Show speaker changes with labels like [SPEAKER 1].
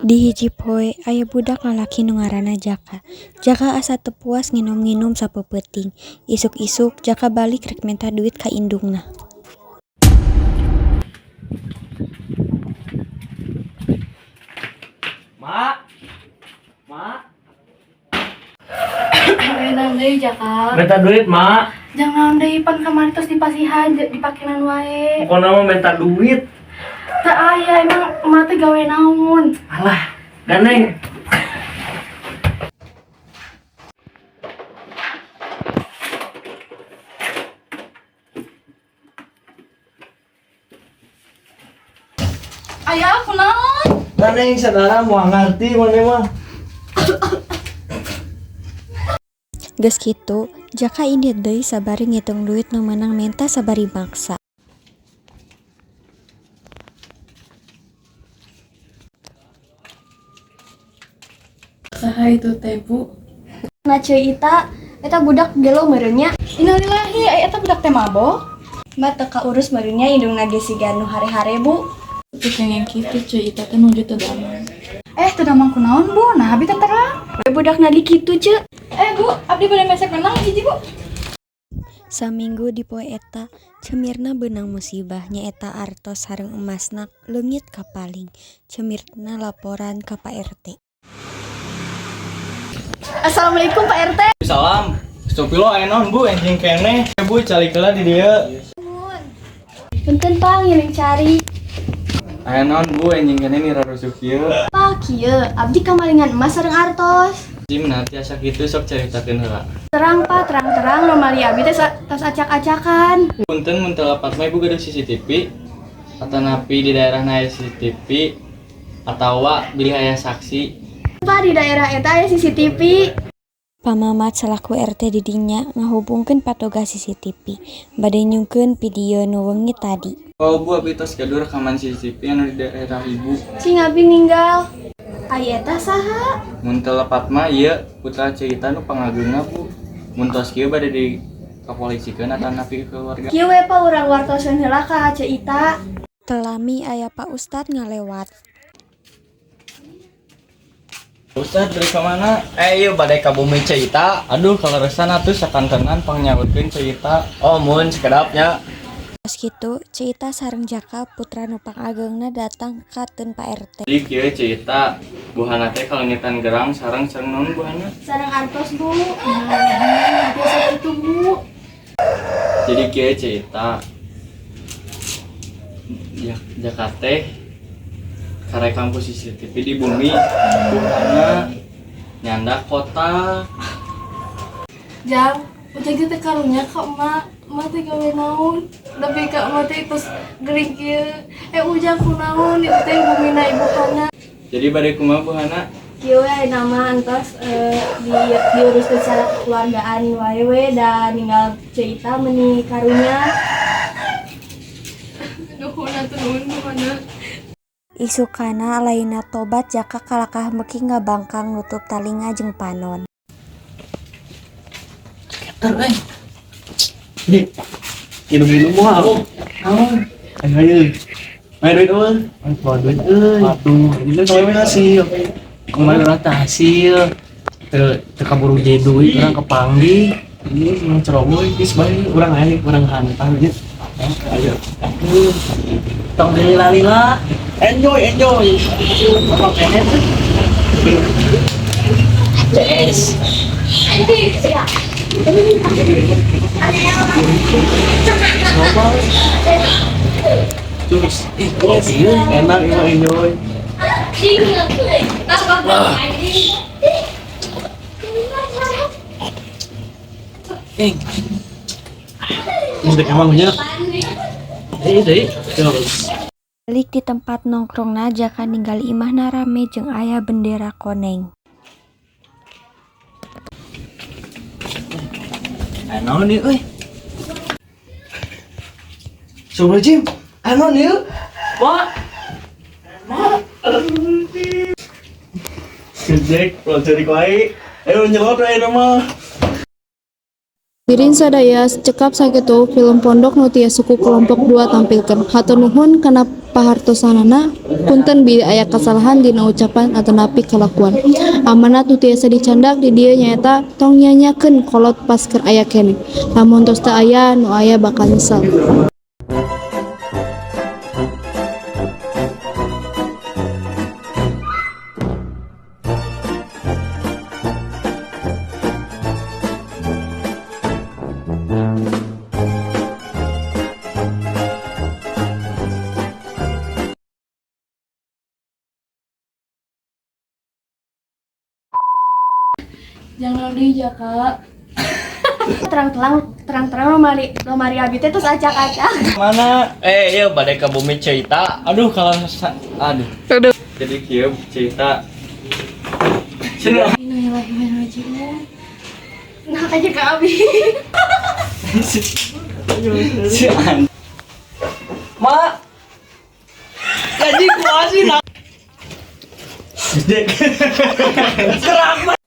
[SPEAKER 1] Di hiji poe aya budak lalaki nu ngaranna Jaka. Jaka asa teu puas nginum-nginum sapeupeting. Isuk-isuk Jaka balik rek menta duit ka indungna.
[SPEAKER 2] Mak. Mak.
[SPEAKER 3] Naon deui, Jaka?
[SPEAKER 2] Minta duit, Mak.
[SPEAKER 3] Jang naon deui, pan kamari tos dipasihan dipakenan wae.
[SPEAKER 2] Pokoknya mah minta duit.
[SPEAKER 3] Teu aya, emang emak teh gawe naon?
[SPEAKER 2] Alah, gandeng.
[SPEAKER 3] Aya aku naon?
[SPEAKER 2] Gandeng saudara mau ngerti mana mah.
[SPEAKER 1] Geus kitu, Jaka indit deui sabari ngitung duit nu meunang menta sabari maksa.
[SPEAKER 3] Saha itu teh, Bu?
[SPEAKER 4] Na Ceu Ita, eta budak gelo meureun nya.
[SPEAKER 3] Innalillahi, aya eta budak teh mabok.
[SPEAKER 4] Ma teu kaurus meureun nya indungna ge siga nu hare-hare, Bu.
[SPEAKER 5] Teu kenging kitu, Ceu Ita teh nuju teu damang.
[SPEAKER 3] Eh, teu damang kunaon, Bu? Nah, abi teh terang.
[SPEAKER 4] We budakna di kitu, Ceu.
[SPEAKER 3] Eh, Bu, abdi bade mesek menang hiji, Bu.
[SPEAKER 1] Saminggu di poe eta, Ceu Mirna beunang musibah nyaeta artos sareng emasna leungit kapaling. Ceu Mirna laporan ka Pak RT.
[SPEAKER 4] Assalamualaikum, Pak RT.
[SPEAKER 6] Salam. Astagfirullah, aya naon, Bu, enjing keneh. Bu, calik heula di dieu.
[SPEAKER 4] Punten, Pak, ngiring cari.
[SPEAKER 6] Aya naon, Bu, enjing keneh nirarusuh kieu.
[SPEAKER 4] Pak, kieu abdi kamalingan emas sareng artos.
[SPEAKER 6] Jim nanti asa kitu, sok caritakeun heula.
[SPEAKER 4] Terang, Pak, terang-terang lomali abdi teh tos acak-acakan.
[SPEAKER 6] Punten, mun teu lepat mah Ibu gaduh CCTV atanapi di daerah aya CCTV atawa bilih aya saksi.
[SPEAKER 4] Pak, di daerah eta aya CCTV.
[SPEAKER 1] Pak Mamat salaku RT di dinya ngahubungkeun patugas CCTV bade nyungkeun video nu wengi tadi.
[SPEAKER 6] Oh, Bu, abi tos gaduh rekaman CCTV anu di daerah Ibu.
[SPEAKER 4] Cing abdi ninggal. Ai eta saha?
[SPEAKER 6] Mun teu lepat mah ieu putra Ceu Ita nu pangageungna, Bu. Mun tos kieu bade di kapolisikeun atanapi keluarga.
[SPEAKER 4] Kieu we, Pak, urang wartoseun heula ka Ceu Ita.
[SPEAKER 1] Teu lami aya Pak Ustad ngalewat.
[SPEAKER 6] Ustad, balik ka mana?
[SPEAKER 7] Eh, iya bade ka bumi Ceu Ita.
[SPEAKER 6] Aduh, kaleresan atuh sakantenan pangnyarutkeun Ceu Ita.
[SPEAKER 7] Oh, mun sakedap nya.
[SPEAKER 1] Tos kitu, Ceu Ita sareng Jaka putra nu pangageungna datang ka teun Pak RT.
[SPEAKER 6] Jadi kieu Ceu Ita, buhana teh kalengitan gerang sareng sareng naon buhana?
[SPEAKER 4] Sareng artos, Bu.
[SPEAKER 3] Nah, biasa kitu, Bu.
[SPEAKER 6] Jadi kieu Ceu Ita. Ya, Jaka teh karekam ku CCTV di bumi buhana nyandak kotak.
[SPEAKER 3] Jang, ujang teh karunya ka emak. Emak teh gawe naon? Nepi ka emak teh tos gering kieu. Eh, ujang kunaon itu teh bumina ibu hana?
[SPEAKER 6] Jadi bade kumaha buhana?
[SPEAKER 4] Kieu we nama entos diurus secara kekeluargaan wae we da ninggal Ceu Ita meuni karunya.
[SPEAKER 3] Nuhun atuh, nuhun buhana.
[SPEAKER 1] Isukana lainna tobat Jaka kalakah meuki ngabangkang nutup talinga jeung panon.
[SPEAKER 2] Ter euy. Di minum-minum moal. Naon? Ayo ayo. Main duit euy. Bawa duit euy. Aduh, ini kan hasil. Kemarin urang teh hasil. Teu teu kaburu jadi duit urang kepanggih. Ini mau ceroboh geus bae urang aya urang hantang nya. Ayo. Tong dilila-lila. Enjoy, enjoy. Apa pengen? CS. Coba. Terus, ih, kopi enak emang enjoy. Eh, ini emang nya. Eh, deui. Terus.
[SPEAKER 1] Balik di tempat nongkrongna, Jaka ninggal imahna rame jeung aya bendera koneng.
[SPEAKER 2] Aya naon ieu euy? Astagfirullahaladzim, aya naon ieu?
[SPEAKER 6] Mak. Mak.
[SPEAKER 2] Gejek, ulah ceurik wae. Ayo nyelot ayeuna mah.
[SPEAKER 5] Piring sadaya cekap sakitu film Pondok Nu tiasa ku kelompok 2 tampilkeun. Hatur nuhun kana Pahartosanana, punten bilih aya kasalahan dina ucapan atanapi kalakuan. Amanat nu tiasa dicandak di dieu nyaeta tong nyia-nyiakeun kolot pas keur aya keneh. Lamun tos teu aya, nu aya bakal nyesel.
[SPEAKER 3] Jangan deui Jaka.
[SPEAKER 4] Terang-terang terang-terang lemari lemari abi teh terus acak-acak.
[SPEAKER 6] Mana?
[SPEAKER 7] Eh, iya bade ka bumi Ceu Ita.
[SPEAKER 6] Aduh kalau aduh.
[SPEAKER 3] Aduh.
[SPEAKER 6] Jadi kieu cerita.
[SPEAKER 3] Innalillahi wa inna ilaihi raji'un.
[SPEAKER 4] Nah, kayak ke abi.
[SPEAKER 6] Si an. Ma. Gaji kuasi nah. Gerak.